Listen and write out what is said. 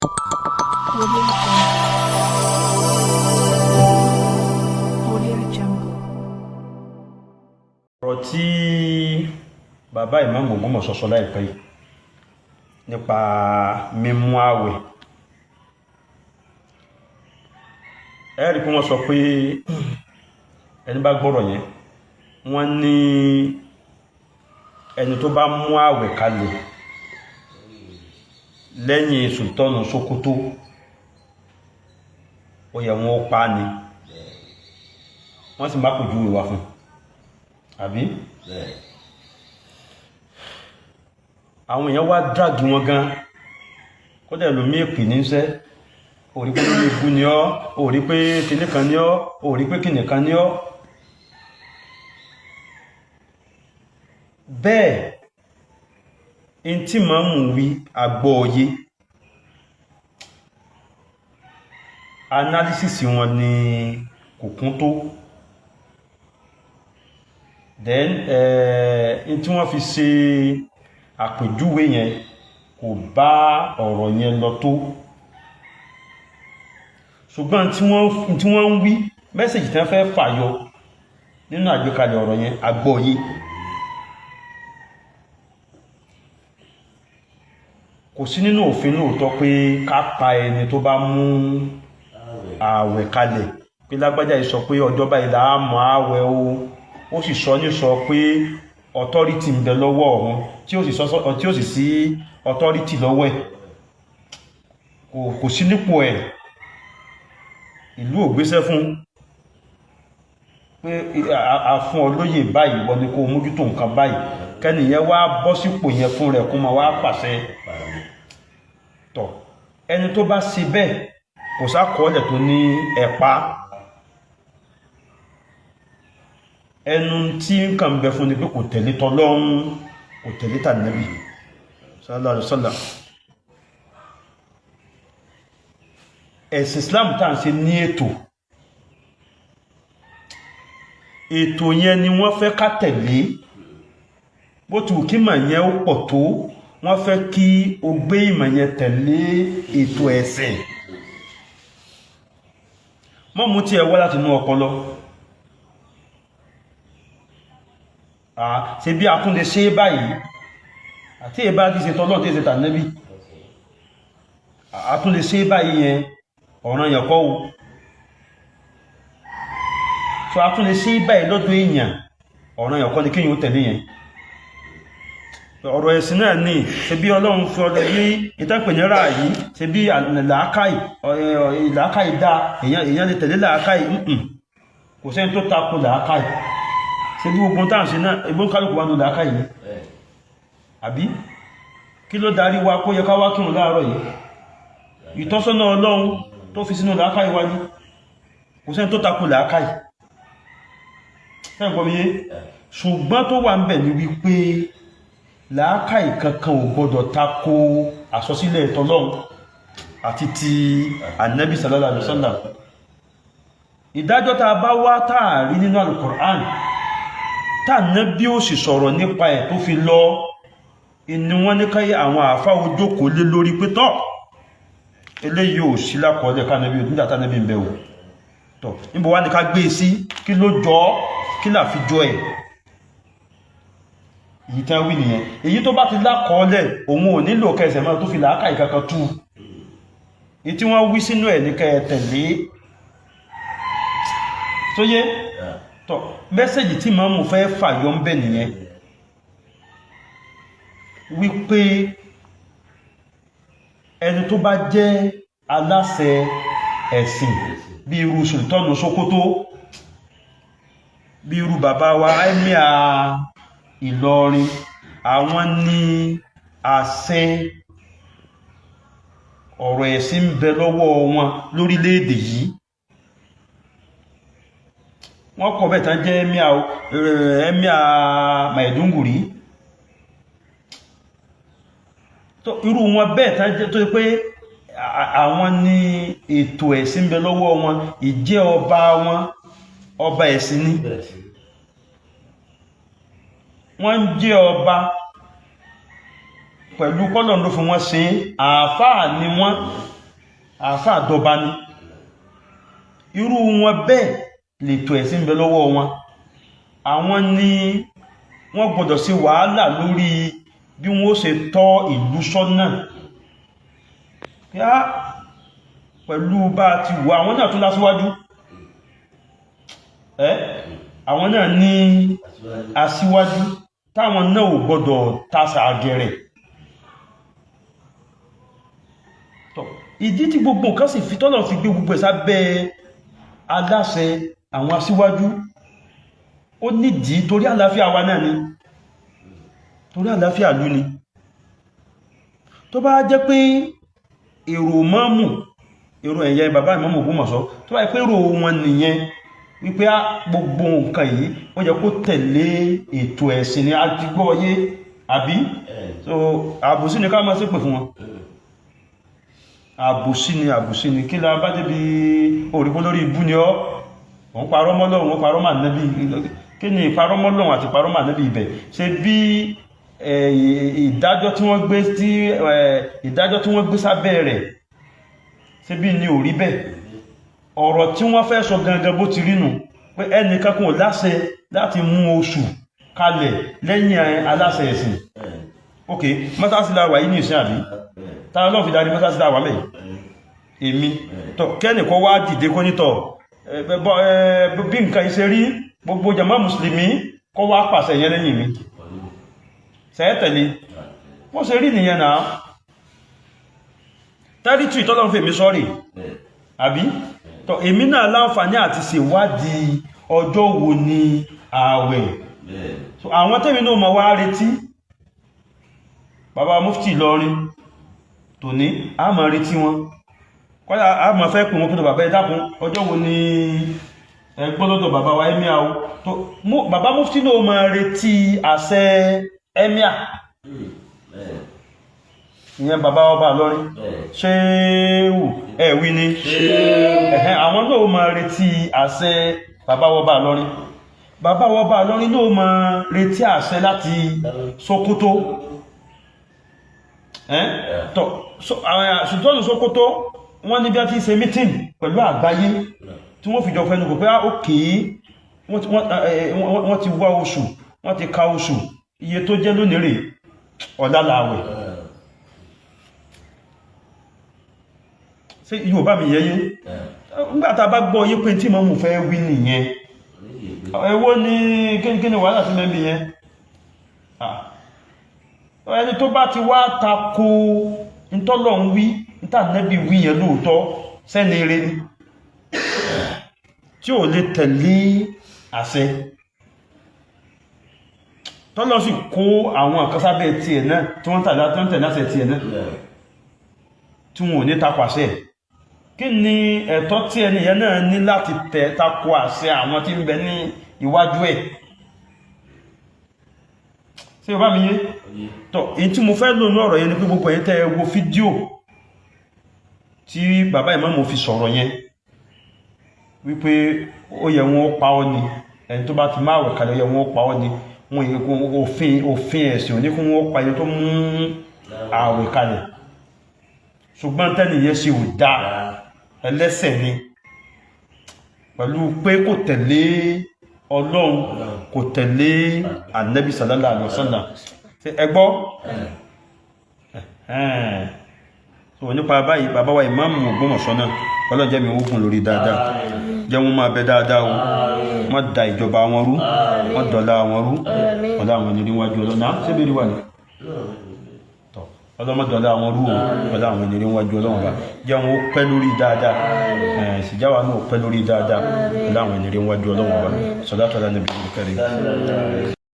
Audio Jungle. Audio Jungle. Ọ̀rọ̀ tí bàbá ìmáàmù Ògbómọ̀ṣọ́ sọ láìpẹ́ yìí nípa mímú àwẹ̀, ẹ rí pé wọ́n sọ pé ẹni bá gbọ́rọ̀ yẹn, wọ́n ní ẹni tó bá mú àwẹ̀ kalẹ̀ lẹ́yìn Sultanu Sokoto, ó yẹ wọn ó pa ni. Wọ́n sì má kò ju ìwà fún àbí àwọn èèyàn wá drag wọn gan, kódà ẹlòmí èpè ní sẹ́ ò rí pé lórí ikú ni ọ́, ò rí pé kinní kan ni ọ́, ò rí pé kinní kan ni ọ́. Bẹ́ẹ̀ in tí màmú wí àgbọ́ọ̀yé analysis wọn ni kò kún tó. Then in tí wọ́n fi ṣe àpèjúwe yẹn kò bá ọ̀rọ̀ yẹn lọ tó, ṣùgbọ́n tí wọ́n ń wí, mẹ́sẹ̀jì tí wọ́n fẹ́ fàyọ nínú àgbékalẹ̀ ọ̀rọ̀ yẹn, àgbọ́yé. Kò sí nínú òfin lóòótọ́ pé ká pa ẹni tó bá mú ààwẹ̀ kalẹ̀, pé lágbájá yìí sọ pé ọjọ́ báyìí là á mọ̀ ààwẹ̀ o, ó sì sọ ní sọ pé authority ń bẹ lọ́wọ́ ọ̀hún, tí ó sì sí authority lọ́wọ́ ẹ̀, kò sí nípò ẹ̀, ìlú ò gbéṣẹ́ fún pé a fún ọ lóyè báyìí, wọ́n ní kó mójútó nǹkan báyìí, kẹ́nìyẹn wá bọ́ sípò yẹn fún rẹ̀ kó máa wá pàṣẹ. Tọ̀, ẹni tó bá ṣe bẹ́ẹ̀, kò sákọọ́lẹ̀ tó ní ẹ̀pá. Ẹnu tí nǹkan bẹ fún ni pé kò tẹ̀lé tọlọ́run, kò tẹ̀lé tànàbí sallallahu alaihi wasallam. Ẹ̀sìn Islam tá à ń ṣe ní ètò, ètò yẹn ni wọ́n fẹ́ ká tẹ̀lé. Bó ti wù kí ìmọ̀ yẹn ó pọ̀ tó, wọ́n fẹ́ kí o gbé ìmọ̀ yẹn tẹ̀lé ètò ẹ̀sìn. Mọ́ mú tí ẹ wá láti inú ọpọlọ. Ṣe bí a tún lè ṣe báyìí, àti ìbá ti ṣe tọ́lọ́ tí ṣe tànẹ́bí, a tún lè ṣe báyìí yẹn, ọ̀ràn yẹn kọ́ o. So a tún lè ṣe báyìí lọ́dọ̀ èèyàn, ọ̀ràn yẹn kọ́ ni kéèyàn ó tẹ̀lé yẹn. Ọ̀rọ̀ ẹ̀sìn náà ní ṣe bí Ọlọ́run fi ọlọ́ yí ìtàpè ní ráàyí, ṣe bí làákàì làákàì dá èèyàn lè tẹ̀lé làákàì. Kò sẹ́ni tó tako làákàì. Ṣe bí ogun táà ṣe náà ẹgbọ́n kálùkù wà ní làákàì ní àbí kí ló darí wa kó yẹ ká wá kírun láàárọ̀ yìí? Ìtọ́sọ́nà Ọlọ́run tó fi sínú làákàì wa ní. Kò sẹ́ni tó tako làákàì. Sẹ́ǹkọ́ mi yé? Ṣùgbọ́n tó wà ń bẹ̀ ní wípé làákàì kankan ò gbọdọ̀ tako àsọsílẹ̀ tọlọ́run àti ti Ànábì sallallahu alaihi wasallam. Ìdájọ́ tá a bá wá táàrí nínú Al-Qur'an, tànábí ò sì sọ̀rọ̀ nípa ẹ̀ tó fi lọ, inú wọn ní káyé àwọn àáfà ojókòó lé lórí pé tọ́ eléyìí ò sí lákọọ́lẹ̀ kánábí nígbà tánábí ń bẹ wò tọ́, níbo wá ní ká gbé e sí? Kí ló jọ kí là fi jọ ẹ̀? Èyí tán wí nìyẹn. Èyí tó bá ti lákọọ́lẹ̀, òun ò nílò kẹsẹ̀ mọ́ tó fi làákàyè kankan tú. Èyí tí wọ́n wí sínú ẹ̀ ní kẹ́ tẹ̀lé tó yé. Tọ́, mẹ́sẹ̀jì tí màmú fẹ́ fàyọ ń bẹ̀ nìyẹn, wípé ẹni tó bá jẹ́ aláṣẹ ẹ̀sìn bí irú Sultanu Sokoto, bí irú bàbá wa Emir Ìlọrin, àwọn ní àṣẹ ọ̀rọ̀ ẹ̀sìn ń bẹ lọ́wọ́ wọn lórílẹ̀-èdè yìí. Wọ́n kọ̀ bẹ́ẹ̀ tán jẹ́ Emir Maiduguri. Tó irú wọn bẹ́ẹ̀ tán jẹ́ tó ṣe pé àwọn ní ètò ẹ̀sìn ń bẹ lọ́wọ́ wọn, ìjẹ́ ọba wọn, ọba ẹ̀sìn ni wọ́n ń jẹ́ ọba pẹ̀lú kọ́lọ̀ ló fi wọ́n ṣe àáfàá ni wọ́n. Àáfàá dọba ni. Irú wọn bẹ́ẹ̀ lètò ẹ̀sìn ń bẹ lọ́wọ́ wọn. Àwọn ni wọ́n gbọ́dọ̀ ṣe wàhálà lórí bí wọ́n ó ṣe tọ́ ìlú sọ́nà. Yá pẹ̀lú bá ti wà, àwọn náà tún lásíwájú ẹ́, àwọn náà ní aṣíwájú táwọn náà ò gbọ́dọ̀ tásà àgẹ̀rẹ̀. Tọ́ ìdí tí gbogbo nǹkan sì fi tọ́lọ̀ fi gbé gbogbo ẹ̀ sábẹ́ aláṣẹ àwọn aṣíwájú, ó nídìí, torí àlàáfíà wa náà ni, torí àlàáfíà ìlú ni. Tó bá jẹ́ pé èrò mọ́mù, èrò ẹ̀yẹ bàbá ìmọ́mù Ògbómọ̀ṣọ́, tó bá jẹ́ pé èrò wọn nìyẹn wípé á gbogbo nǹkan yìí ó yẹ kó tẹ̀lé ètò ẹ̀sìn ni, a ti gbọ́ yé àbí? So àbòsí ni ká máa ṣépè fún wọn, àbòsí ni, àbòsí ni. Kí la bá débi òrìkó lórí ibú ni ọ́, òun parọ́ mọ́ Ọlọ́run, òun parọ́ mà nẹ́bí. Kí ni ìparọ́ mọ́ Ọlọ́run àti ìparọ́ mà nẹ́bí ibẹ̀ ṣe bí ìdájọ́ tí wọ́n gbé tí ìdájọ́ tí wọ́n gbé sábẹ́ rẹ̀ ṣe bí ni ò rí bẹ́ẹ̀? Ọ̀rọ̀ tí wọ́n fẹ́ sọ gangan bó ti rí nù pé ẹnìkan kò láṣẹ láti mú oṣù kalẹ̀ lẹ́yìn aláṣẹ ẹ̀sìn. Ok, mọ́sáàsì la wà yìí ní ìsìn àbí? Ta ló fi darí mọ́sáàsì la wà mẹ́? Èmi tọ́ kẹ́nìkan wá dìde kó nítọ̀ bí nǹkan iṣẹ́ rí, gbogbo jàmá mùsùlùmí kó wá pàṣẹ yẹn lẹ́yìn mi, sẹ́ẹ̀tẹ̀lé bó ṣe rí nìyẹn náà. Tẹ́rítì tọ́lọ́ fèmí sọ́rì àbí? Tọ́ èmi náà láǹfààní àti ṣèwádìí ọjọ́ wo ni ààwẹ̀. So àwọn tẹ́mi náà mọ̀ wá retí bàbá mufti Ìlọrin tòní, a máa retí wọn, kọ́lá a máa fẹ́ pè wọn pé bàbá ẹ dákun, ọjọ́ wo ni ẹ gbọ́ lọ́dọ̀ bàbá wa emir o? Tó bàbá mufti náà máa retí àṣẹ emir, ìyẹn bàbá ọba Ìlọrin ṣéwù ẹ̀wí ni. Ẹ̀hẹ́n, àwọn náà máa retí àṣẹ bàbá ọba Ìlọrin, bàbá ọba Ìlọrin náà máa retí àṣẹ láti Sókótó. Tọ́ ṣùgbọ́n Sókótó wọ́n ní bí wọ́n ti ṣe meeting pẹ̀lú àgbáyé tí wọ́n fi jọ fẹ́nu kò pé ókè, wọ́n ti wá oṣù, wọ́n ti ka oṣù, iye tó jẹ́ lónìí rè, ọ̀la làwẹ̀. Ṣé Yorùbá mi yẹ́yé? Nígbàtà bá gbọ́ yé pé tí mọ́mù fẹ́ wí nìyẹn, èwo ni kí ni wàhálà sí mẹ́bí yẹn? Ẹni tó bá ti wá tako ntọ́lọ̀ ń wí, ntànẹ́bí wí yẹn lóòótọ́ sẹ́ni eré ni tí ò lè tẹ̀lé àṣẹ tọ́lọ́ sì kó àwọn kan sábẹ́ tiẹ̀ náà tí wọ́n tẹ̀lé àṣẹ tiẹ̀ náà tí wọn ò ní tako àṣẹ. Kí ni ẹ̀tọ́ tí ẹni yẹn náà ní láti tẹ̀ tako àṣẹ àwọn tí ń bẹ ní iwájú ẹ̀? Ṣé o bá mi yé? Tọ́ èyí tí mo fẹ́ lò ní ọ̀rọ̀ yẹn ni pé gbogbo ẹ̀yin tẹ́ ẹ wo fídíò tí bàbá ìmáàmù fi sọ̀rọ̀ yẹn wípé ó yẹ wọn ó pa ọ́ ni, ẹni tó bá ti máa wẹ̀ kalẹ̀ ó yẹ wọn ó pa ọ́ ni, wọn yẹ kó òfin ẹ̀sìn òní kó wọn ó pa ẹni tó mú àwẹ̀ kalẹ̀, ṣùgbọ́n tẹ́nì yẹn ṣe ò dáa, ẹlẹ́sẹ̀ ni, pẹ̀lú pé kò tẹ̀lé Ọlọ́run, kò tẹ̀lé Ànábì sallallahu alaihi wasallam. Ẹ gbọ́? So nípa báyìí, bàbá wa ìmáàmù Ògbómọ̀ṣọ́ náà, Ọlọ́run jẹ́ mi ogun lórí dáadáa, jẹ́ wọn máa bẹ dáadáa o, má da ìjọba wọn rú, má dọ̀la wọn rú, ọ̀dà àwọn ènìyàn níwájú Ọlọ́run náà síbi rí wà ní ọlọ́mọdọ̀lá àwọn rú o, ọ̀dà àwọn ènìyàn níwájú Ọlọ́run bá jẹ́ wọn ó pẹ́ lórí dáadáa, ìsìjáwá náà ó pẹ́ lórí dáadáa, ọ̀dà àwọn ènìyàn níwájú Ọlọ́run bá sọ̀dátọ̀lá níbi ìkẹrẹ.